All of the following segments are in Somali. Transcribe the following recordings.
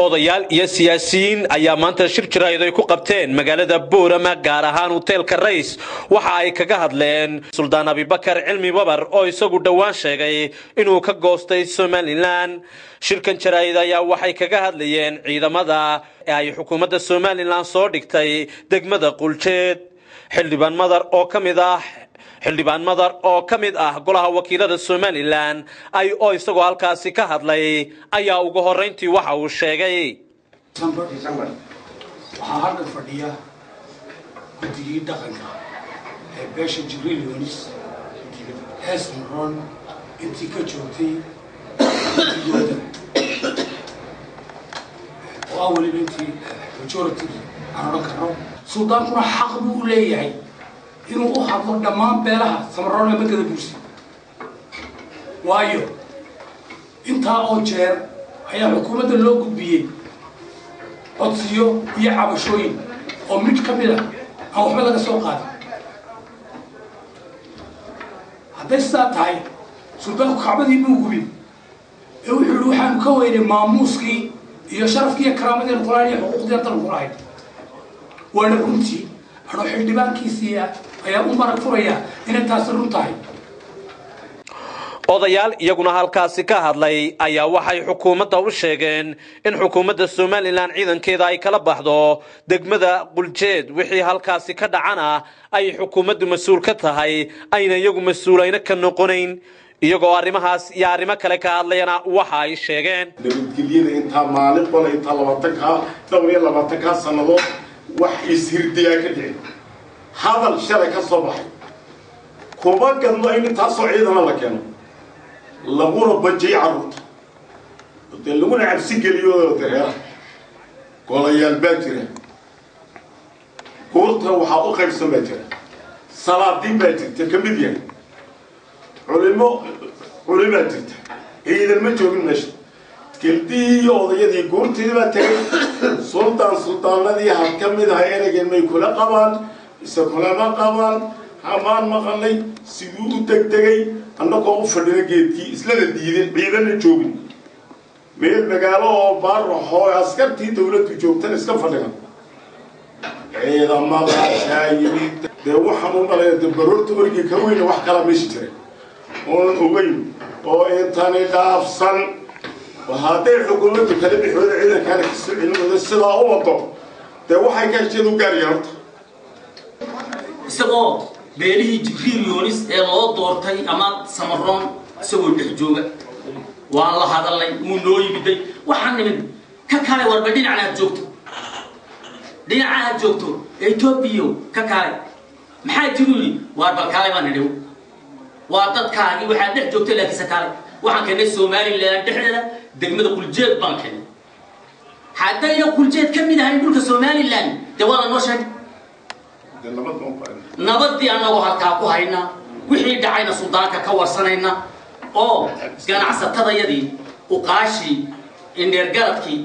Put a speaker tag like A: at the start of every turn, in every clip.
A: Odayaal iyo siyaasiyiin ayaa maanta shir jaraa'id ay ku qabteen magaalada Boorama, gaar ahaan hoteelka Rays, waxa ay kaga hadleen Suldaan Abibakar Cilmi Wabar oo isagu dhowaan sheegay inuu ka goostay Somaliland. Shirkan jaraa'id ayaa waxay kaga hadlayeen ciidamada ay xukuumadda Somaliland soo dhigtay degmada Quljeed. Xildhibaan Madar oo ka mid ah golaha wakiilada Somaliland ay oo isagoo halkaasi ka hadlay ayaa ugu horreyntii waxa uu sheegay:
B: Waxaa halkan fadhiya guddigii dhaqanka ee beesha Jibriil Yunis ee Samaroon, intii ka joogtay guddigooda oo ah weliba intii majority aan odhan karno. Suldaankuna xaq buu u leeyahay inuu u hadlo dhammaan beelaha Samaroon ee magada Buursi, waayo intaa oo jeer ayaa xukuumadda loo gudbiyey codsiyo iyo cabashooyin oo mid ka mid a aan waxba laga soo qaadin. Hadday sidaa tahay, suldaanku kacbadii muu gubin ee wuxuu yihi waxaanu ka weynay maamuuskii iyo sharafkii iyo karaamadeen kulahayn iyo xuquuqdii aan dalku kulahayn. Waana runtii, anoo xildhibaankiisii ah ayaa u marag furaya inay taasi run tahay.
A: Odayaal iyaguna halkaasi ka hadlay ayaa waxay xukuumadda u sheegeen in xukuumadda Somaliland ciidankeeda ay kala baxdo degmada Quljeed, wixii halkaasi ka dhacana ay xukuumaddu mas-uul ka tahay, ayna iyagu mas-uulayna ka noqonayn. Iyagoo arrimahaas iyo arrimo kale ka hadlayana waxa ay sheegeen:
C: Nabadgelyada intaa maalin qola intaa 20-kaa dhowr iyo 20-kaa sannadood wax ishirdiyaa ka dhicin. Hadal shalay ka soo baxay kuma gadno in intaasoo ciidana la keeno, laguna bajay carruurta, dee laguna cabsi geliyo dareeraha. Golayaal baa jira, guurta waxaa u qaybsan baa jira, salaadiin baa jirta, ka mid yahay culimo, culimaa jirta. Ciidan ma joogin meesha, geldihii iyo odayadii guurtii baa tegay. Suldaan suldaanadii had ka mid ahay ereygan may kula qabaan mise kulama qabaan hamaan maqalnay. Siduu u degdegay annagoo u fadhina geedkii islana diiday, ciidanna joogin, meel magaalo oo baaraxoo askartii dawladdu joogtana iska fadhina, ciidamadaasaa yimid. Dee waxaan u malaya de baroorta orgii ka weyna wax kalaa meesha jira oonan ogeyn oo intani dhaafsan. Hadday xukuumaddu kala bixooda ciidankaana kasoo celinooda sidaa u wado, dee waxay ka hesheed u gaaraya horta.
D: Isagoo beelihii Jibriil Yoonis ee loo doortay ama Samaroon isagoo dhex jooga waan la hadalnay, wuu noo yimiday. Waxaan nimid ka kale warba dhinacna aad joogto, dhinaca aad joogto Etoobiya ka kale maxaa jiru yidhi, waar bal kale baan nidhi, waa dadkaagii waxaad dhex joogtay, laakiinse kale waxaan keennay Somaliland dhexdeeda degmada Quljeed baan keennay. Haddayna Quljeed ka mid ahayn dhulka Somaliland, dee waa la noo sheegay. Nabadii annagoo halkaa ku hayna, wixii dhacayna suldaanka ka warsanayna oo ganacsatadayadii, uqaashii, indheergaradkii,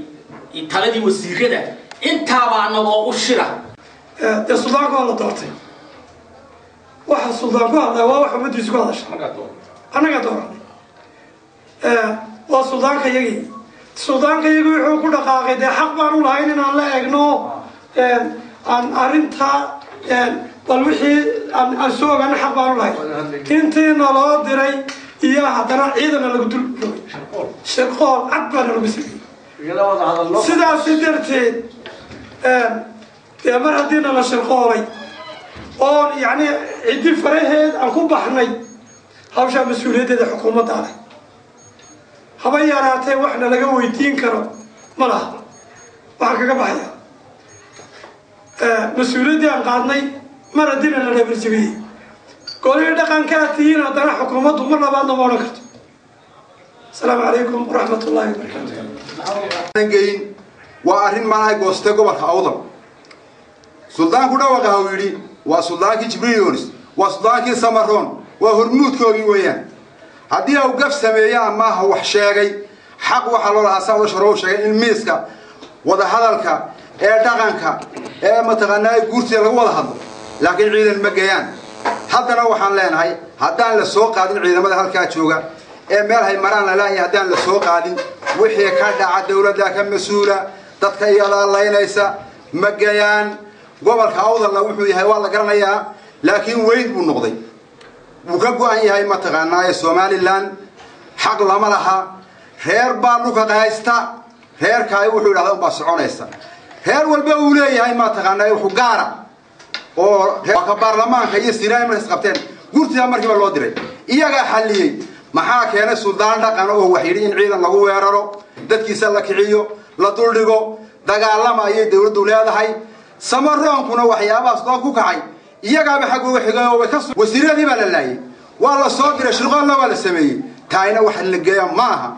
D: taladii wasiirada, intaaba annagoo u shira.
E: Dee suldaanka waa la doortay. Waxa suldaan ku hadlaya waa wax ummaddiisu ku hadasha. Annagaa dooranay, waa suldaanka yagii. Suldaanka yagii wuxuu ku dhaqaaqay, dee xaq baan u lahayn inaan la eegno aan arrintaa, bal wixii aan soo ogaano xaq baan u lahayn. Intii naloo diray iyo haddana ciidana lagu dul rogay, shirqool cad baana lagu sameeyey. Sidaasi darteed, dee mar haddii nala shirqoolay oon yacni ciddi faraheed aan ku baxnay, hawshaa mas-uuliyaddeeda xukuumadda leh. Haba yaraatee waxna laga weydiin karo ma laha. Waxaan kaga baxaya mas-uuliyaddii aan qaadnay mar haddiina la dhabarjabiyey, golihii dhaqankaa tihiin, haddana xukuumaddu mar labaadna ma odhan karto. Asalaamu calaykum waraxmat ullahi wabarakaatu.
F: Geyn waa arrin malahay goostay gobolka Awdal. Suldaanku dhawaqa uu yidhi waa suldaankii Jibriil Yonis, waa suldaankii Samaroon, waa hormuudkoogii weeyaan. Haddii uu gaf sameeye ama wax sheegay, xaq waxaa loo lahaa saa sharo sheegay in miiska wadahadalka ee dhaqanka ee mataqaanaa guurtida lagu wada hadlo, laakiin ciidan ma geeyaan. Haddana waxaan leenahay haddaan la soo qaadin ciidamada halkaa jooga Ee meel hay maraan lalaahay haddaan la soo qaadin, wixii ka dhaca dowladda ka mas-uula. Dadka iyadaa laynaysa ma gayaan. Gobolka Awdalna wuxuu yahay waa la garanayaa, laakiin weyd buu noqday, wuu ka go-an yahay mataqaanaa ee Somaliland. Xaq lama laha. Reer baa dhulka haysta, reerkaay wuxuu yidhahda unbaa soconaysa. Reer walba uu leeyahay mataqaanaa wuxuu gaara oo ka baarlamaanka iyo sinaay markays qabteen gurtidaa markiiba loo diray, iyagaa xalliyey. Maxaa keenay suldaan dhaqan oo wax yidhi in ciidan lagu weeraro, dadkiisa la kiciyo, la duldhigo? Dagaalama ayay dowladdu leedahay. Samaroonkuna waxyaabahaas loo ku kacay iyagaaba xag uga xigay oo way ka wasiiradii baa la laayay, waa la soo diray, shirqoolla waa la sameeyey. Taayna wax la geeya ma aha,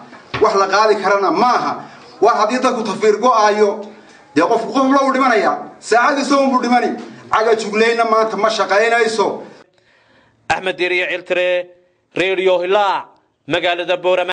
F: wax la qaadi karana ma aha. War haddii dadku tafiir go-aayo, dee qofku qofla uu dhimanaya, saacadiisa unbuu dhimani. Cagajuglaynna maanta ma shaqaynayso.
A: Axmed Deriye Ciltire, Radio Hilaac, magaalada Boorama.